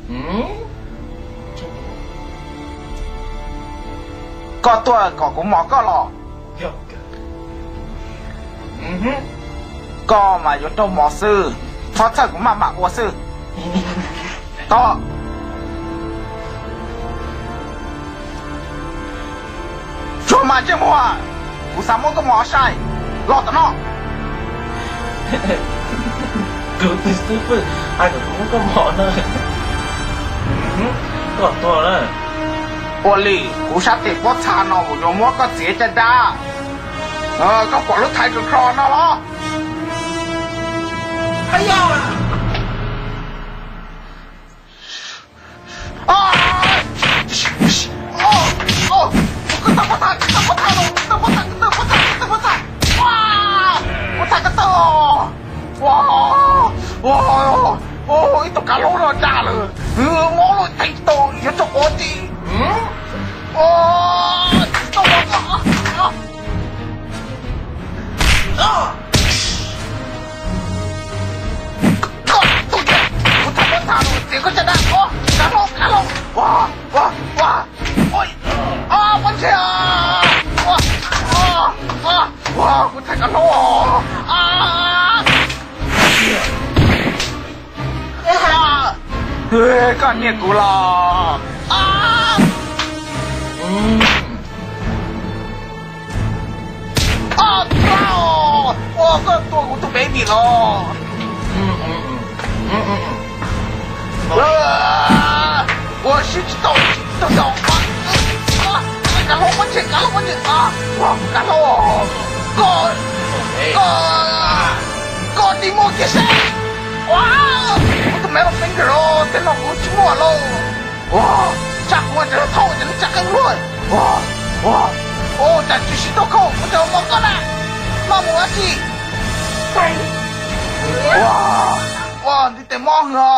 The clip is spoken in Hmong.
Koj tuaj kom kuv mos koj los? Koj mas yuav raug mos xwb, txhob txhawj kuv maj mam ua xwb. Tod, tsuag mas ntsej muag, kuv xav muab koj mos sai, los tom no. Kuv tus xib fwb hais kom kuv muab koj mos no. Koj tuag lawm. Ua li, kuv sab tes pob txha no kuv yuav muab koj txiav caj dab. Koj pom lub thaiv kawg kho no los? Ua, ua, ua, ib tug kav hlau no dag lawm, mob lawm theem tau yuav tsum ua tij. Koj tuag kiag, kuv tham muab tham los txiav koj caj dab. Kav hlau, kav hlau. Ua, ua, ua, pob ntseg, ua, ua, kuv tham kav hlau. Koj niag kuv los. Ua, koj tua kuv tus baby los. Ua siab tsis tau, tsis tau. Kav hlau pob ntseg, kav hlau pob ntseg. Kav hlau, koj, koj, koj tig muag kiag seb. Ua, kuv tus middle finger os, tej no kuv tsis muaj lauj. Ua, tsam kuv mas tseem thauj ces lub tsam qeej luaj. Ua, ua, ua, tsam tsis sib tuaj khaub, kuv tseem mos koj na. Maj mus dab tsi? Ua, ua, ntiv tes mob hwv os.